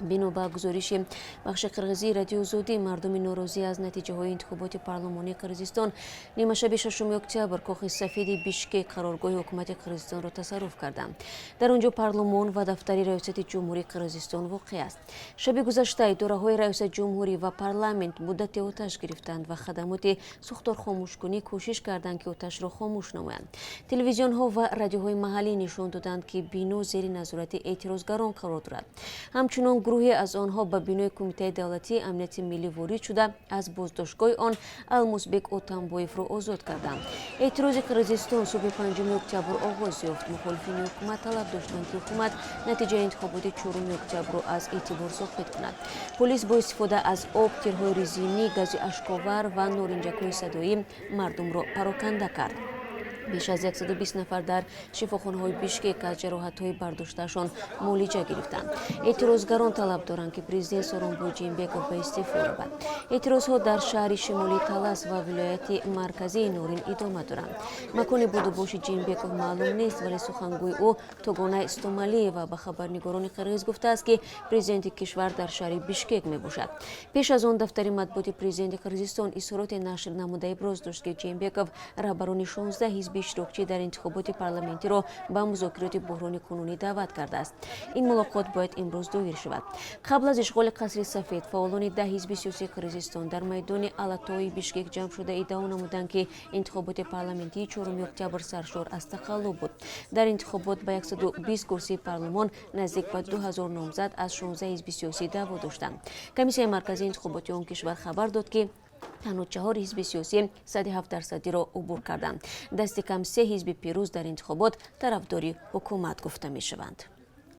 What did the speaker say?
Бино ба гузориши бахши қирғизии Радиои Озодӣ, мардуми норозӣ аз натиҷаҳои интихоботи парлумонии Қирғизистон нимашаби 6 октябр Кохи Сафеди Бишкек, қароргоҳи ҳукумати Қирғизистонро тасарруф карданд. Дар он ҷо парлумон ва дафтари Раёсати Ҷумҳурии Қирғизистон воқеъ аст. Шаби гузашта идораҳои Раёсати Ҷумҳурӣ ва парламент муддате оташ гирифтанд ва хадамоти сӯхторхомӯшкунӣ кӯшиш карданд, ки оташро хомӯш намоянд. Телевизионҳо ва радиоҳои маҳаллӣ нишон доданд, ки бино зери назорати эътирозгарон қарор дорад. Ҳамчунон гурӯҳе аз онҳо ба бинои Кумитаи давлатии амнияти миллӣ ворид шуда, аз боздоштгоҳи он Алмусбек Отамбоевро озод карданд. Эътирози Қирғизистон субҳи 5 октябр оғоз ёфт. Мухолифини ҳукумат талаб доштанд, ки ҳукумат натиҷаи интихоботи 4 октябрро аз эътибор соқит кунад. Полис бо истифода аз об, тирҳои резинӣ, гази ашковар ва норинҷакҳои садоӣ мардумро пароканда кард. Беш аз 120 нафар дар шифохонаҳои Бишкек аз ҷароҳатҳои бардоштаашон муолиҷа гирифтанд. Эътирозгарон талаб доранд, ки президент Сооронбой Жээнбеков ба истеъфо равад. Эътирозҳо дар шаҳри шимолии Талас ва вилояти марказии Норин идома доранд. Макони будубоши Жээнбеков маълум нест, вале сухангӯи ӯ Тогонай Стомалиева ба хабарнигорони қирғиз гуфтааст, ки президенти кишвар дар шаҳри Бишкек мебошад. Пеш аз он дафтари матбуоти президенти Қирғизистон изҳороте нашр намуда, иброз дошт, ки Жээнбеков раҳбарони 16 ҳизби иштирокчӣ дар интихоботи парламентиро ба музокироти буҳрони кунунӣ даъват кардааст. Ин мулоқот бояд имрӯз доир шавад. Қабл аз ишғоли Қасри Сафед фаъолони 10 ҳизби сиёсии Қирғизистон дар майдони Алатои Бишкек ҷамъ шуда, иддао намуданд, ки интихоботи парламентии 4 октябр саршор аз тақаллуб буд. Дар интихобот ба 120 курсии парлумон наздик ба 2000 номзад аз 16 ҳизби сиёсӣ даъво доштанд. Комиссияи марказии интихоботи он кишвар хабар дод, ки танҳо чаҳор ҳизби сиёсӣ сади 7 дарсадиро убур карданд. Дасти кам се ҳизби пирӯз дар интихобот тарафдори ҳукумат гуфта мешаванд.